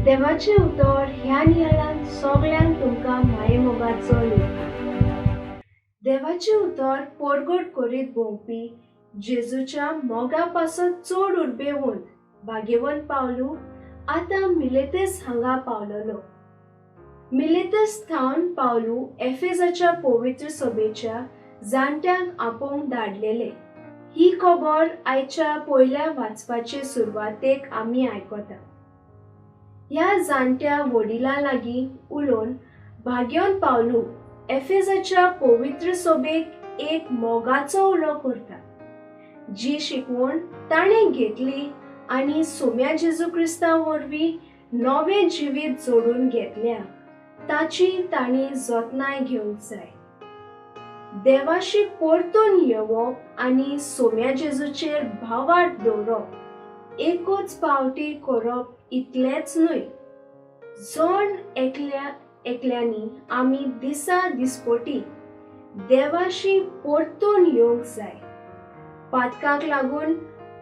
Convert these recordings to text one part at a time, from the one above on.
देवाचें उतर ह्या नियाळान सगळ्यांक तुमकां मायेमोगाचो येवकार. देवाचें उतर परगट करीत भोंवपी जेजूच्या मोगा पासत चड उर्बेवंत भाग्यवंत पावलू आतां मिलेतस हांगा पावलोलो. मिलेतस थावन पावलू एफेजाच्या पवित्र सभेच्या जाणट्यांक आपोवंक धाडलेले. ही खबर आयच्या पयल्या वाचपाचे सुरवातेक आमी आयकता. ह्या जाणट्या वडिलां लागीं उलोवन भाग्यवंत पावलू एफेजाच्या पवित्र सभेक एक मोगाचो उलो करता, जी शिकवण ताणें घेतली आनी सोम्या जेजू क्रिस्ता वरवीं नवें जिवीत जोडून घेतल्या ताची तांणी जतनाय घेवंक जाय. देवाशी परतून येवप आनी सोम्या जेजूचेर भावार्थ दवरप एकूच पावटी करप इतलेंच न्हय, जण एकल्या एकल्यांनी आमी दिसा दिसपटी देवाशी परतून येवंक जाय. पातकाक लागून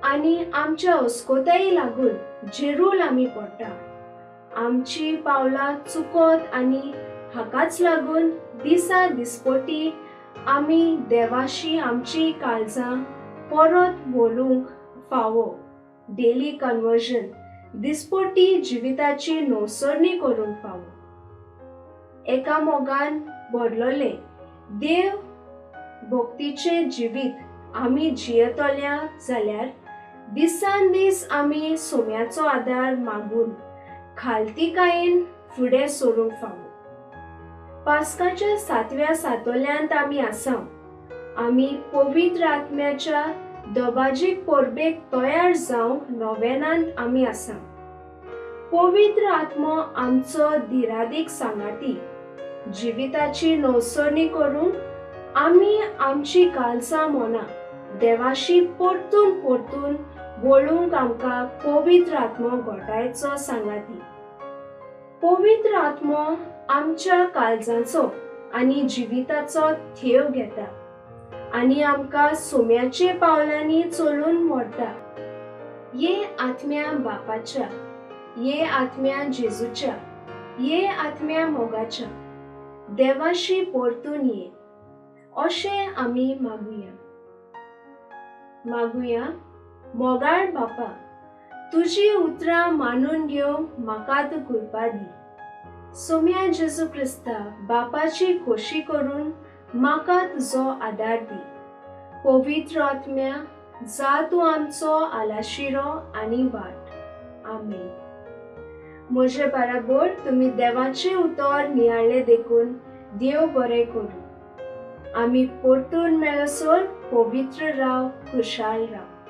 आनी आमच्या अस्कोताये लागून जेरूल आमी पडटा, आमची पावलां चुकत आनी हाकाच लागून दिसा दिसपटी आमी देवाशी आमची काळजां परत बोलूंक फावो. डेली कन्वर्जन दिसपटी जिविताची नवसरणी करूंक फावो. एका मोगान भरलोले देव भक्तीचें जिवीत आमी जियेतल्या जाल्यार दिसान दीस आमी सोम्याचो आदार मागून खालतीकायेन फुडें सरूंक फावो. पास्काच्या सातव्या सातोल्यांत आमी आसा. आमी पवित्र आत्म्याच्या दबाजीक परबेक तयार जावंक नोवेनांत आमी आसा. पवित्र आत्मो आमचो धिरादीक सांगाती. जिविताची नवसरणी करूंक आमी आमची काळजां मनां देवाशी परतून परतून वळूंक आमकां पवित्र आत्मो घोटायचो सांगाती. पवित्र आत्मो आमच्या काळजाचो आनी जिविताचो थेव घेता आनी आमकां सोम्याचे पावलांनी चलून व्हरता. ये आत्म्या बापाच्या, ये आत्म्या जेजूच्या, ये आत्म्या मोगाच्या, देवाशी परतून ये अशें आमी मागुया. मागुया, मोगाळ बापा, तुजी उतरां मानून घेवंक म्हाका तूं कृपा दी. सोम्या जेजू क्रिस्ता बापाची खोशी करून म्हाका तुजो आदार दी. पवित्र आत्म्या जा तूं आमचो आलाशिरो आनी वाट. आमेन. म्हजे बराबर तुमी देवाचें उतर नियाळ्ळें देखून देव बरें करूं. आमी परतून मेळसर पवित्र राव, खुशाल राव.